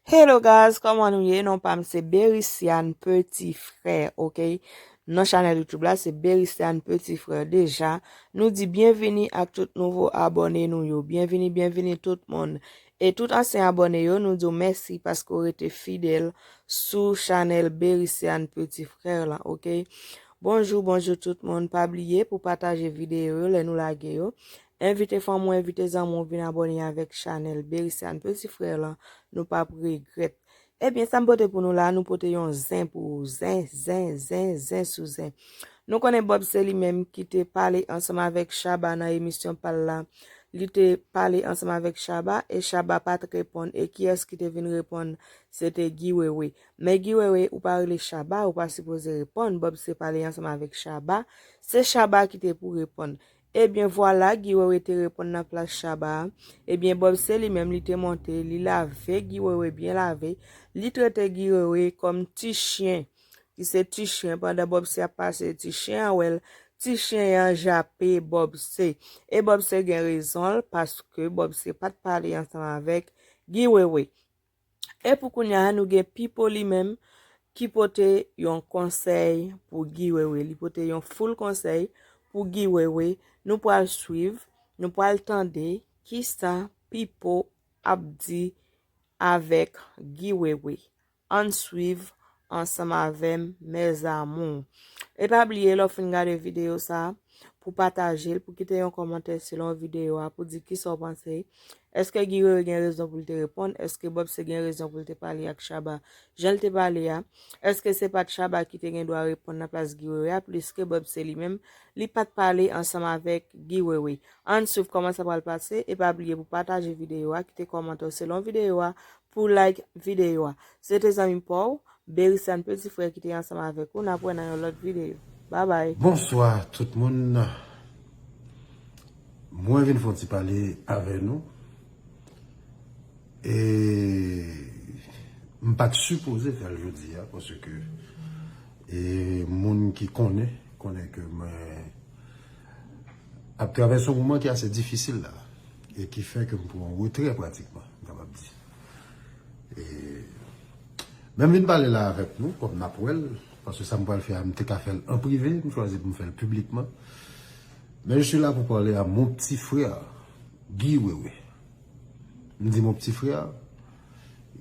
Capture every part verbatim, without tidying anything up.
Hello guys, kòman nou ye? Non pa m se Bericiane Petit Frère, ok? Non chanèl YouTube la se Bericiane Petit Frère. Deja, nou di byenvini ak tout nouvo abòne nou yo. Byenvini, byenvini tout moun. E tout ansyen abòne yo, nou di w mèsi paske w rete fidèl sou chanèl Bericiane Petit Frère la, ok? Bonjou, bonjou tout moun. Pa bliye pou pataje videyo yo lè nou lage yo. Envite fanmi w, envite zanmi w vin abòne avèk chanèl Bericiane Petit Frère lan. Nou p ap regrèt. Ebyen, sa m pote pou nou la, nou pote yon zen pou ou. Zen, zen, zen, zen sou zen. Nou konnen Bob se li menm ki te pale ansanm avèk Shabba nan emisyon pa l la. Li te pale ansanm avèk Shabba e Shabba pa t reponn. E kiyès ki te vin reponn? Se te Guy Wewe. Men Guy Wewe, ou pa rele Shabba, ou pa sipoze reponn. Bob se pale ansanm avèk Shabba. Se Shabba ki te pou reponn. Ebyen vwala, Guy Wewe te reponn nan plas Shabba a. Ebyen Bob se li menm li te monte, li lave Guy Wewe byen lave, li trete Guy Wewe kòm ti chen, ki se ti chen, pandan Bob se ap pase ti chen an wè l, ti chen an jape Bob se. E Bob se gen rezon l, paske Bob se pa t pale ansanm avèk Guy Wewe. E pou kounye a, nou gen Pipo li menm ki pote yon konsèy pou Guy Wewe. Li pote yon full konsèy pou Guy Wewe. Nou pral swiv, nou pral tande kisa Pipo ap di avèk Guy Wewe. Ann swiv ansanm avè m, mes amours. E pa bliye, lè w fin gade videyo sa a, pou pataje l, pou kite yon kòmantè selon videyo a, pou di kisa w panse. Èske Guy Wewe gen rezon pou l te reponn? Èske Bob se gen rezon pou l te pale ak Shabba jan l te pale a? Èske se pa t Shabba ki te gen dwa reponn nan plas Guy Wewe a, pliske Bob se li menm, li pa t pale ansanm avèk Guy Wewe? Ann swiv kòman sa pral pase, e pa bliye pou pataje videyo a, kite kòmantè w selon videyo a, pou like videyo a. Se te zanmi pa w, Bericiane Petit Frère ki te ansanm avèk ou. N ap wè nan yon lòt videyo. Babay. Bonswa tout moun. Mwen vin fè yon ti pale avè nou. E m pa t sipoze fè l jodi a, paske e moun ki konnen, konnen ke mwen ap travèse yon moman ki ase difisil la, e ki fè ke m pran yon retrè pratikman, m kapab di. E, men m vin pale la avèk nou, kòm n ap wè l, paske sa m pral fè a, m te ka fè l an prive, m chwazi pou m fè l piblikman. Mais je suis là pour parler à mon petit frère, Guy Wewe. M di mon petit frère,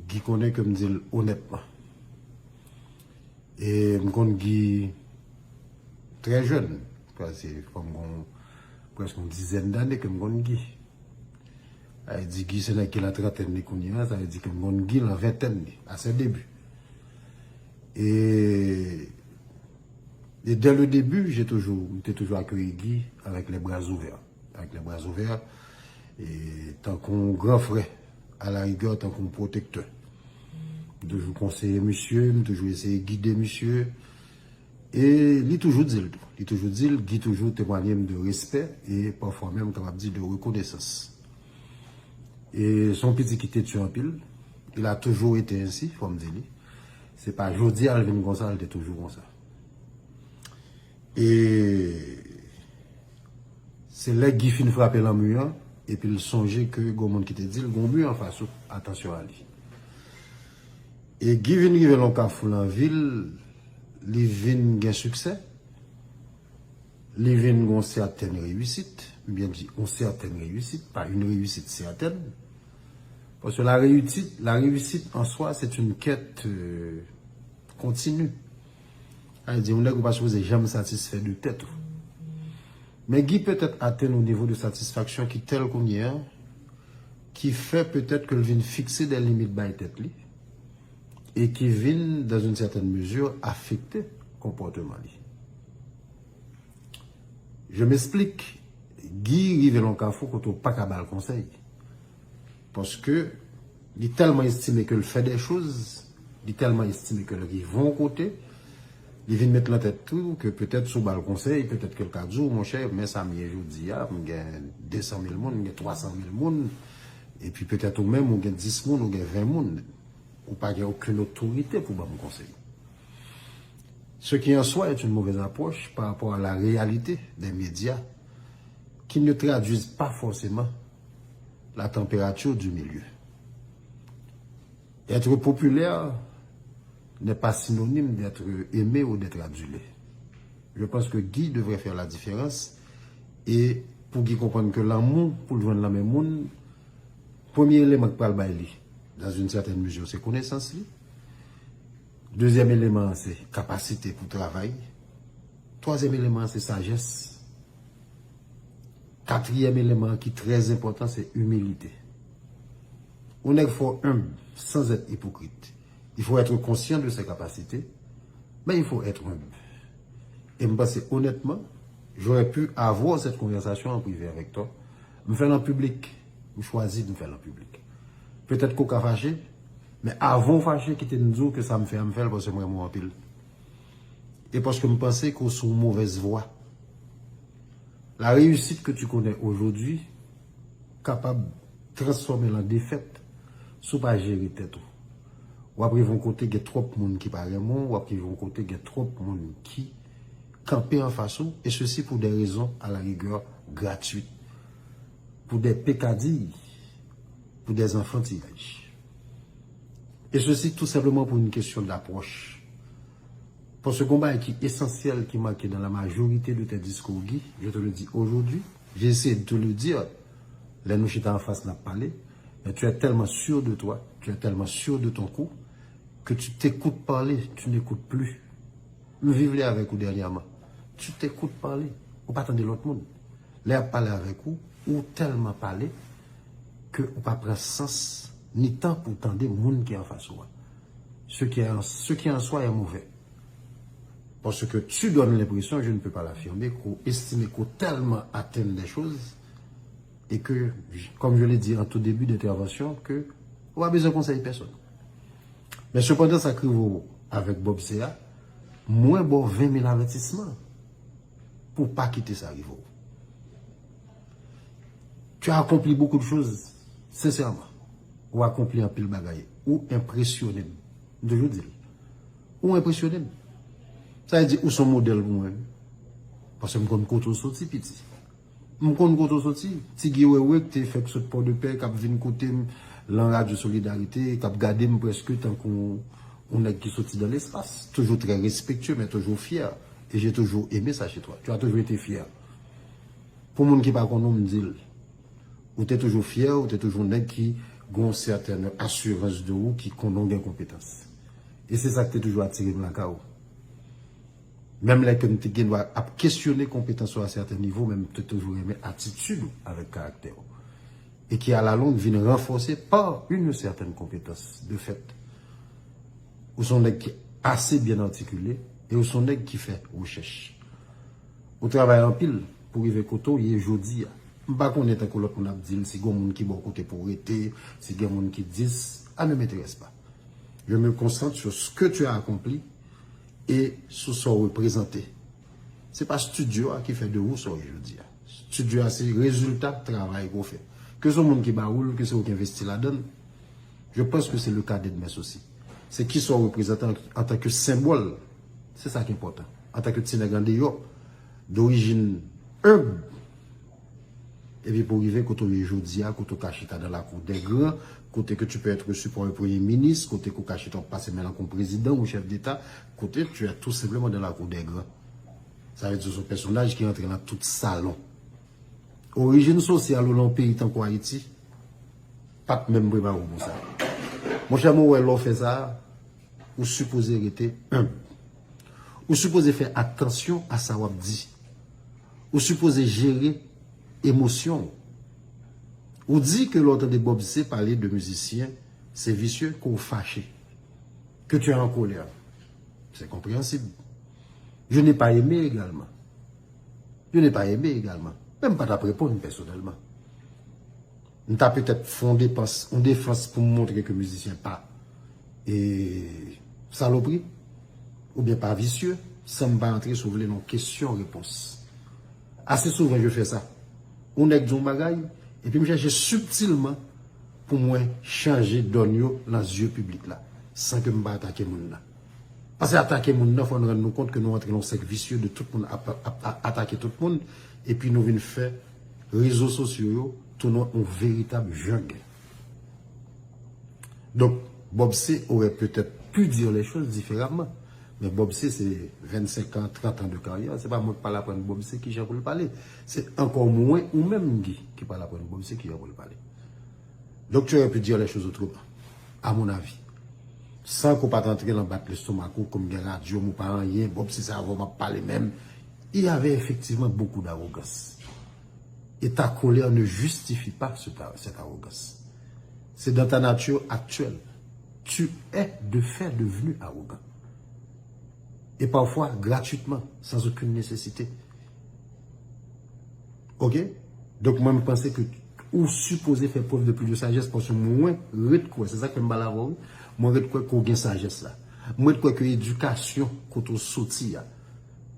Guy konnen ke m di l onètman. E m konn Guy trè jèn, prèske fò m gon prèske yon dizèn dane ke m konn Guy. Sa vle di Guy se nèg ki lan trantèn li kounye a, sa vle di ke m konn Guy lan ventèn li, à ses débuts. E, e dès le début, j'ai toujours, m te toujou akeyi Guy avec les bras ouverts. Avec les bras ouverts, e tankou yon gran frè, à la rigueur, tankou yon pwotektè. M toujou konseye misye, m toujou eseye gide misye. E li toujou di l tou. Li toujou di l, Guy toujou temwanye m de respè e pafwa menm, m kapab di, de rekonesans. E se yon pitit ki tètye anpil. Il a toujours été ainsi, fò m di li. Se pa jodi a l vin konsa, l te toujou konsa. E se lè Guy fin frape lan mi an, epi l sonje ke gon moun ki te di l gon mi anfas ou, atansyon a li. E Guy vin rive lan kafou lan vi l, li vin gen siksè, li vin gon sètèn reyisit, m byen di yon sètèn reyisit, pa une réussite certaine, paske la réussite, la réussite en soi, c'est une quête, euh, continue. Sa vle di, yon nèg ou pa sipoze janm satisfè de tèt ou. Men Guy petèt atenn yon nivo de satisfaksyon ki tèl kounye a, ki fè petèt ke l vin fikse de limit bay tèt li, e ki vin, dans une certaine mesure, afekte konpòteman li. Je m'explique. Guy rive lan kafou kote w pa ka ba l konsèy. Paske li tèlman estime ke l fè de choz, li tèlman estime ke l rive yon kote, li vin met lan tèt tou ke petèt si w ba l konsèy, petèt ke l ka di w, monchè, men sa m ye jodi a, m gen de san mil moun, m gen twa san mil moun, epi petèt ou menm, ou gen dis moun, ou gen ven moun. Ou pa gen okenn otorite pou ban m konsèy. Ce qui en soi est une mauvaise approche par rapport à la réalité des médias qui ne traduisent pas forcément la température du milieu. Être populaire n'est pas synonyme d'être aimé ou d'être adulé. Je pense que Guy devrait faire la différence. E pou Guy konprann ke lanmou pou l jwenn nan men moun, premye eleman k pral bay li, dans une certaine mesure, se konesans li. Dezyèm eleman an se kapasite pou travay. Twazyèm eleman an se sajès. Katriyèm eleman an ki trè enpòtan se imilite. Ou nèg fò enb sans être hypocrite. Il faut être conscient de ses capacités, mais il faut être humble. E m panse onètman, j'aurais pu avoir cette conversation en privé avec toi. M fè l an piblik. M chwazi m fè l an piblik. Petèt ke w ka fache, men avan w fache, kite m di w ke sa m fè a, m fè l paske m renmen w anpil. E paske m panse ke w sou yon movèz vwa. La réussite que tu connais aujourd'hui kapab transfòme l an defèt si w pa jere tèt ou. W ap rive yon kote gen twòp moun ki pa renmen w, w ap rive yon kote gen twòp moun ki kanpe anfas ou, et ceci pour des raisons à la rigueur gratuites, pour des peccadilles, pour des enfantillages. Et ceci tout simplement pour une question d'approche. Paske gon bagay ki esansyèl ki manke dans la majorité de tes discours, Guy, je te le dis aujourd'hui, j'ai essayé de te le dire, lè nou chita anfas n ap pale, mais tu es tellement sûr de toi, tu es tellement sûr de ton coup, que tu t'écoutes parler, tu n'écoutes plus. M viv li avèk ou dènyèman. Tu t'écoutes parler. Ou pa tande lòt moun. Lè y ap pale avèk ou, ou tèlman pale ke ou pa pran sans ni tan pou tande moun ki anfas ou a. Ce qui est en, ce qui en soi est mauvais. Parce que tu donnes l'impression, je ne peux pas l'affirmer, qu'on estime qu'on tellement atteint des choses et que, comme je l'ai dit en tout début d'intervention, que ou pa bezwen konsèy pèsonn. Men sepandan, sa k rive w avèk Bob C A, mwen ba w ven mil avètisman pou w pa kite sa rive w. Tu as accompli beaucoup de choses, sensèman. Ou akonpli anpil bagay. Ou enpresyone m. M toujou di l. Ou enpresyone m. Sa vle di, ou se yon modèl pou mwen. Paske m konn kote w soti, piti. M konn kote w soti. Ti Guy Wewe ki te fèk sot Pòdepè, k ap vin kote m lan Radyo Solidarite, k ap gade m prèske tankou yon nèg ki soti dans l'espace. Toujours très respectueux, mais toujours fier. Et j'ai toujours aimé ça chez toi. Tu as toujours été fier. Pou moun ki pa konn ou, m di l. Ou te toujou fyè, ou te toujou nèg ki gen yon sètèn asirans de ou, ki konnen w gen konpetans. E se sa k te toujou atire m lakay ou. Menm lè ke m te gen dwa ap kesyone konpetans ou a sèten nivo, men m te toujou renmen atitid ou avèk karaktè ou. E ki, alalong, vin ranfòse pa une certaine compétence de fait. Ou se yon nèg ki ase byen atikile e ou se yon nèg ki fè rechèch. Ou travay anpil pou rive kote w ye jodi a. M pa konnen tankou lòt moun ap di l si gen moun ki ba w kote pou w rete, si gen moun ki di s, a ne m'intéresse pas. Je me concentre sur ce que tu as accompli e sou sa w reprezante. Se pa estidyo a ki fè de ou sa w ye jodi a. Estidyo a se rezilta travay ke w fè. Ke se yon moun ki ba ou l, ke se ou ki envesti ladan l, je pense que c'est le cas d'Edmès aussi. Se kisa w reprezante an, antanke senbòl. Se sa ki enpòtan. Antanke ti nèg andeyò, dorijin enb, epi pou w rive kote w ye jodi a, kote w ka chita dans la cour des grands, kote ke tu peux être reçu par un premye minis, kote ke w ka chita w ap pase men l ak yon prezidan ou chèf deta, kote tu es tout simplement dans la cour des grands. Sa vle di w se yon pèsonaj ki rantre nan tout salon. Orijin sosyal ou lan yon peyi tankou Ayiti pa t menm prepare w pou sa. Monchè, mwen wè lè w fè sa, ou sipoze rete enb. Ou sipoze fè atansyon a sa w ap di. Ou sipoze jere emosyon w. Ou di ke lè w tande Bob C pale de mizisyen, se visye, ke w fache, ke tu es en colère. C'est compréhensible. Je n'ai pas aimé également. Je n'ai pas aimé également. Men m pa t ap reponn pèsonèlman. M ta petèt fè yon depans, yon defans pou m montre ke mizisyen pa, e, salopri, oubyen pa visye, san m pa antre, si w vle, nan kesyon repons. Ase souvan, je fais ça. Yon nèg di yon bagay, epi m chèche sibtilman pou mwen chanje dòn yo nan zye piblik la, san ke m pa atake moun nan. Paske atake moun nan, fò n rann nou kont ke nou antre nan yon sèk visye de tout moun ap, ap, ap atake tout moun, epi nou vin fè rezo sosyo yo tounen yon veritab jeng. Donk, Bob C aurait peut-être pu dire les choses différemment. Men Bob C se vennsenk an, trant an de karyè. Se pa mwen k pral aprann Bob C kijan pou l pale. Se ankò mwen ou menm Guy ki pral aprann Bob C kijan pou l pale. Donc tu aurais pu dire les choses autrement, à mon avis. San ke w pa t antre nan bat lestomak ou, kòm gen radyo m ou pa anyen, Bob C sa avè w m ap pale menm. Il y avait effectivement beaucoup d'arrogance. Et ta colère ne justifie pas ce- cette arrogance. C'est dans ta nature actuelle. Tu es de fait devenu arrogant. Et parfois gratuitement, sans aucune nécessité. Ok? Donk mwen m panse ke ou sipoze fè prèv de plis de sajès paske mwen ret kwè, se sa k fè m pale avè w wi, mwen ret kwè ke w gen sajès la. Mwen ret kwè ke edikasyon kote w soti a,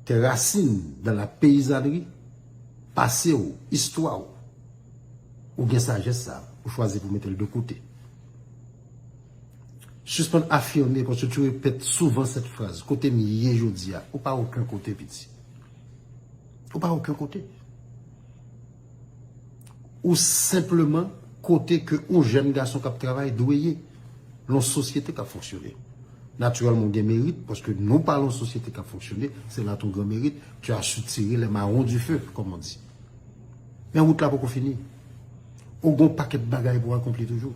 tes racines dans la paysannerie, pase w, istwa w, ou gen sajès sa, ou chwazi pou mete l de kote. Sispann afime, paske tu répètes souvent cette phrase, kote m ye jodi a, ou pa okenn kote piti. Ou pa okenn kote. Ou senpleman kote ke yon jèn gason k ap travay dwe ye. Yon sosyete k ap fonksyone. Natirèlman, ou gen merit, paske nou pa yon sosyete k ap fonksyone, se la ton gran merit, tu as su tirer les marrons du feu, comme on dit. Men wout la poko fini. Ou gen yon pakèt bagay pou akonpli toujou.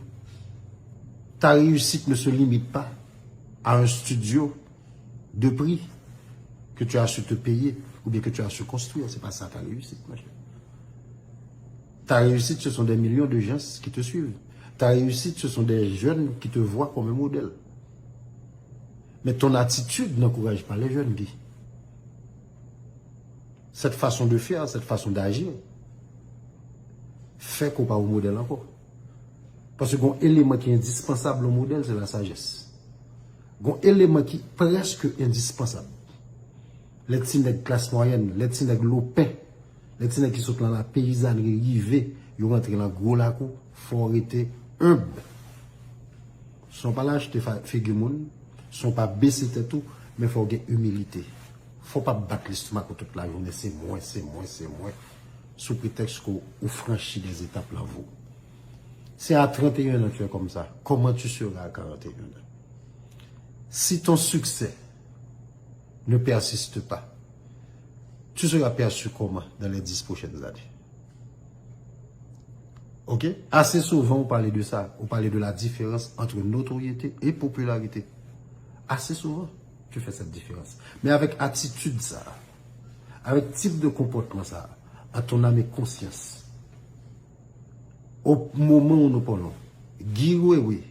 Ta réussite ne se limite pas à un studio de prix que tu as su te payer ou bien que tu as su construire. C'est pas ça ta réussite, mon cher. Ta réussite, ce sont des millions de gens qui te suivent. Ta réussite, ce sont des jeunes qui te voient comme un modèle. Mais ton attitude n'encourage pas les jeunes, Guy. Cette façon de faire, cette façon d'agir, fè ke w pa yon modèl ankò. Paske gen yon eleman ki endispansab nan modèl, se la sajès. Gen yon eleman ki prèske endispansab. Lè ti nèg klas mwayèn, lè ti nèg lopen, lè ti nèg ki sot nan la peyizanri rive, yo rantre nan gwo lakou, fò w rete enb. San w pa al achte figi moun, san w pa bese tèt ou, men fò w gen imilite. Fò w pa bat lestomak ou tout lajounen, se mwen, se mwen, se mwen, sou pretèks ke ou franchi des étapes nan vi w. C'est à trente et un ans que tu es comme ça. Comment tu seras à quarante et un ans? Si ton succès ne persiste pas, tu seras perçu comment dans les dix prochaines années? Ok? Assez souvent, on parle de ça. On parle de la différence entre notoriété et popularité. Assez souvent, tu fais cette différence. Men avèk atitid sa, avèk tip de konpòtman sa, en ton âme et conscience, au moment où nous parlons, Guy Wewe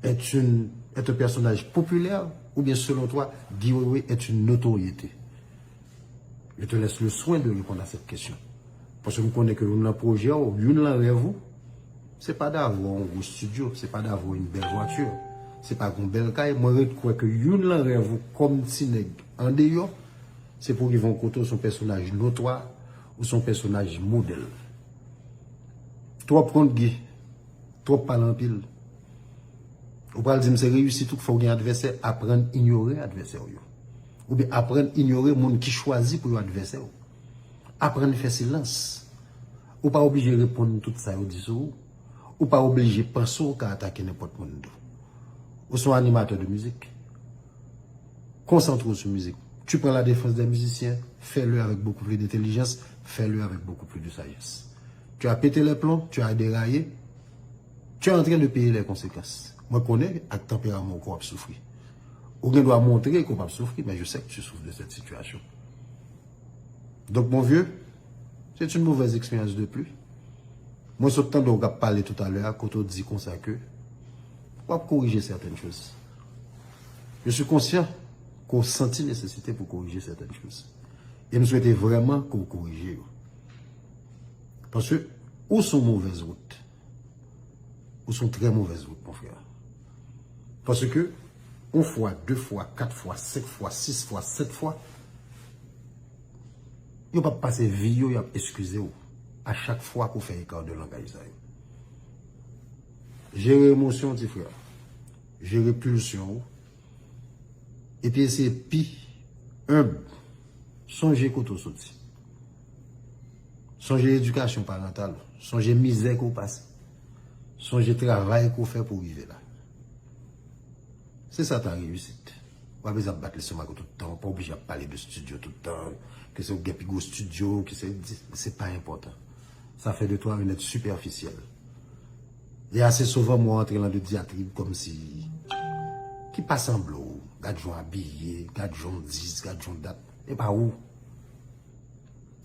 est une, est un personnage populaire, ou bien selon toi, Guy Wewe est une notoriété? Je te laisse le soin de répondre à cette question. Paske m konnen ke youn nan pwojè w, youn nan rèv ou, se pa davwa yon gwo studio, se pa davwa yon bèl vwati, se pa yon bèl kay. Mwen ret kwè ke youn nan rèv ou kòm ti nèg andeyò, se pou rive yon kote w se yon pèsonaj notwa, ou se yon pèsonaj modèl. Twòp kont Guy, twòp pale anpil. Ou pral di m se reyisit ou k fè w gen advèsè, aprann inyore advèsè w yo. Oubyen aprann inyore moun ki chwazi pou yo advèsè w. Aprann fè silans. Ou pa oblije reponn tout sa yo di sou ou. Ou pa oblije panse w ka atake nenpòt moun tou. Ou se yon animatè de mizik. Konsantre w sou mizik. Tu prends la défense des musiciens, fais-le avec beaucoup plus d'intelligence, fais-le avec beaucoup plus de sagesse. Tu as pété les plombs, tu as déraillé, tu es en train de payer les conséquences. Mwen konnen ak tanperaman w ke w ap soufri. Ou gen dwa montre ke w p ap soufri, men je sais que tu souffres de cette situation. Donc, mon vieux, c'est une mauvaise expérience de plus. Mwen sot tande w k ap pale toutalè a, kote w di konsa ke w ap korije certaines choses. Je suis conscient ke w santi nesesite pou korije certaines choses. E m swete vrèman ke w korije yo. Paske ou sou movèz wout. Ou sou trè movèz wout, mon frè. Paske, yon fwa, de fwa, kat fwa, senk fwa, sis fwa, sèt fwa, yo p ap pase vi yo, y ap eskize w a chak fwa ke w fè eka de langaj sa yo. Jere emosyon w, ti frè. Jere pulsyon w. Epi eseye pi enb. Sonje kote w soti. Sonje edikasyon parantal ou. Sonje mizè ke w pase. Sonje travay ke w fè pou w rive la. C'est ça ta réussite. Ou pa bezwen ap bat lestomak ou tout tan, ou pa oblije ap pale de studio tout tan, ke se ou gen pi gwo studio, ke se, se pa enpòtan. Ça fait de toi un être superficiel. E ase souvan mwen antre lan de dyatrib kòmsi ki pa sanble w. Gad jan w abiye, gad jan w di, gad jan w dat. E pa ou.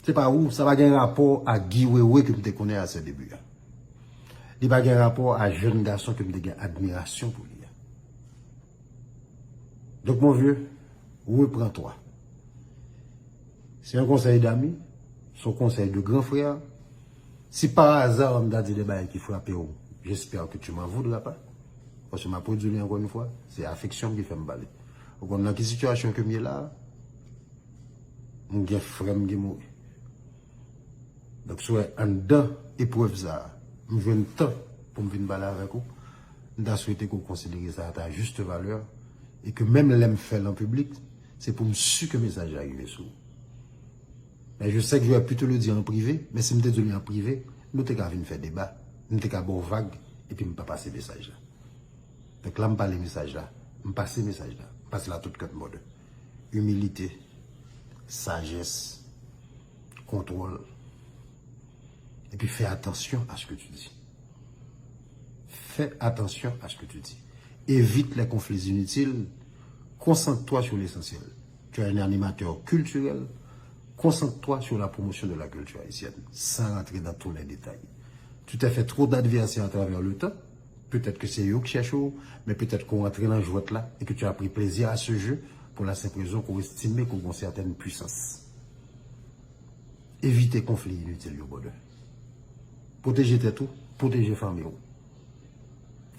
Se pa ou, sa pa gen rapò a Guy Wewe ke m te konnen a se debi a. Li pa gen rapò a jèn gason ke m te gen admirasyon pou li a. Donk, mon vieux, reprends-toi. C'est un conseil d'ami, c'est un conseil de grand frère. Si par hasard m ta di de bagay ki frape w, j'espère que tu m'en voudras pas. Paske m ap redi li ankò yon fwa, se afeksyon m ki fè m pale. Ou konn nan ki sitiyasyon ke m ye la a? M gen frè m ki mouri. Donk, si w wè anndan eprèv sa a, m jwenn tan pou m vin pale avèk ou, m ta swete ke w konsidere sa a ta juste valeur, e ke menm lè m fè l an piblik, se pou m si ke mesaj la rive sou ou. Men je sais que j'aurais pu te le dire en privé, men si m te di w li an prive, nou te ka vin fè deba, m te ka ba w vag, epi m pa pase mesaj la. Donk la, m pale mesaj la, m pase mesaj la, m pase l a tout kant mòd. Imilite, sajès, kontwòl. Epi fè atansyon a ce que tu dis. Fais attention à ce que tu dis. Évite les conflits inutiles. Concentre-toi sur l'essentiel. Tu es un animateur culturel. Concentre-toi sur la promotion de la culture haïtienne, sans rentrer dans tous les détails. Tu t'es fait trop d'adversaires à travers le temps. Petèt ke se yo k chèche w, men petèt ke w antre nan jwèt la e ke tu as pris plaisir à ce jeu pour la simple raison ke w estime ke w gen yon sètèn pwisans. Evite konfli initil yo, brother. Pwoteje tèt ou, pwoteje fanmi w.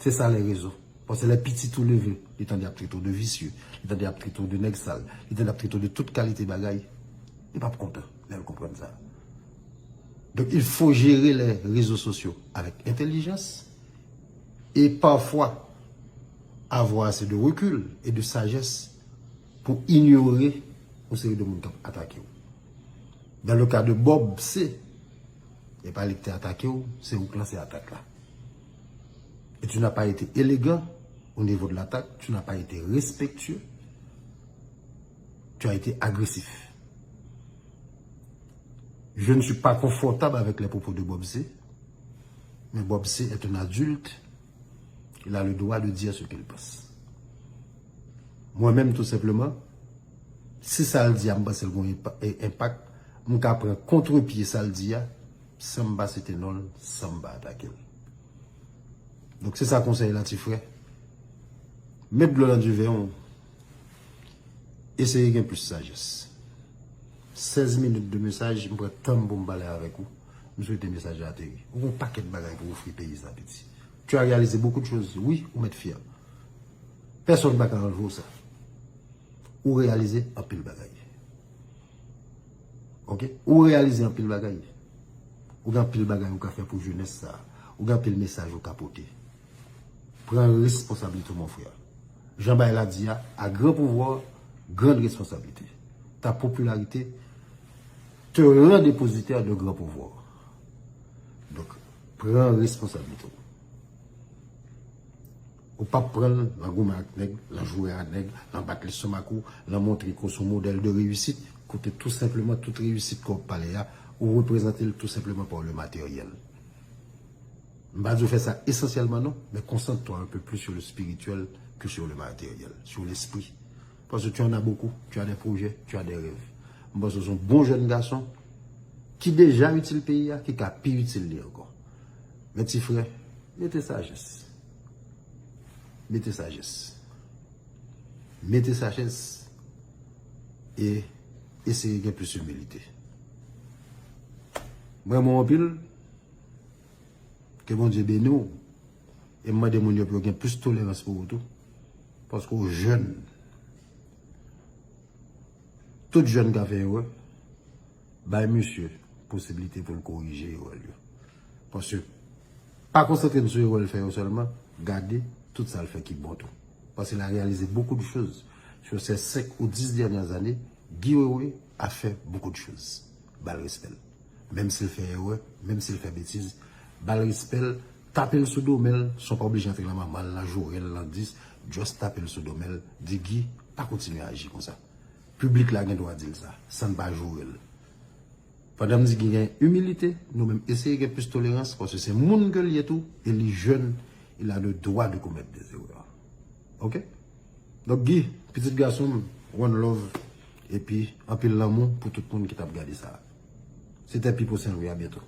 Se sa lè rezo. Paske lè pitit ou leve, li tande ap trete w de visye, li tande ap trete w de nèg sal, li tande ap trete w de tout kalite bagay, li p ap kontan lè l konprann sa. Donc, il faut gérer les réseaux sociaux avec intelligence et parfois avoir assez de recul et de sagesse pour ignorer une série de monde qui attaquent. Dans le cas de Bob C, e pa li ki te atake w, se ou k lanse atak la. Et tu n'as pas été élégant au niveau de l'attaque, tu n'as pas été respectueux, tu as été agressif. Je ne suis pas confortable avec les propos de Bob C, mais Bob C est un adulte, il a le droit de dire ce qu'il pense. Mwen menm, tou senpleman, si sa l di a, m panse l gen yon enpa- e- enpak, m ka pran kontrepye sa l di a, san m pa site non l, san m pa atake l. Donk, se sa konsèy la, ti frè. Met dlo nan diven w. Eseye gen plis sajès. Sèz minit de mesaj, m pran tan m pou m pale avèk ou. M swete mesaj la ateri. Ou gen yon pakèt bagay pou ofri peyi sa, piti. Tu as réalisé beaucoup de choses. Wi, ou mèt fyè. Pèsonn pa ka anlve w sa. Ou reyalize anpil bagay. Oke? Ou reyalize anpil bagay. Ou gen anpil bagay ou ka fè pou jenès sa a. Ou gen anpil mesaj ou ka pote. Pran responsablite w, mon frè. Jan bagay la di a, à grand pouvoir, grande responsabilité. Ta popularité te rend dépositaire de grand pouvoir. Donk, pran responsablite w. Ou p ap pran l nan goumen ak nèg, nan joure a nèg, nan bat lestomak ou, nan montre ke w se yon modèl de reyisit, kote tou senpleman tout reyisit ke w ap pale a, ou reprezante l tou senpleman par le matériel. M pa di w fè sa esansyèlman non, men concentre-toi un peu plus sur le spirituel que sur le matériel, sur l'esprit. Paske tu en as beaucoup, tu as des projets, tu as des rêves. M panse w se yon bon jèn gason ki deja itil peyi a, ki ka pi itil li ankò. Men ti frè, mete sajès. Mete sajès. Mete sajès e eseye gen plis imilite. M renmen w anpil. Ke Bondye beni w. E m mande moun yo pou yo gen plis tolerans pou ou tou. Paske w jèn. Tout jèn ka fè erè. Bay misye posiblite pou l korije erè l yo. Paske pa konsantre n sou erè l fè yo sèlman, gade tout sa l fè ki bon tou. Parce qu'il a réalisé beaucoup de choses. Sur ces cinq ou dix dernières années, Guy Wewe a fait beaucoup de choses. Ba l respè l. Menm si l fè erè, menm si l fè betiz, ba l respè l, Tape l sou do men l, san w pa oblije antre lan manman l, lan jorèl, lan dis, just tape l sou do men l, di Guy, pa kontinye aji konsa. Piblik la gen dwa di l sa, san n pa joure l. Pandan m di Guy gen imilite, nou menm eseye gen plis tolerans, paske se moun ke l ye tou, e li jèn, il a le droit de commettre des erreurs. Ok? Donk Guy, pitit gason m, one love, epi anpil lanmou pou tout moun ki t ap gade sa. Se te Pipo Senlwi, a byento.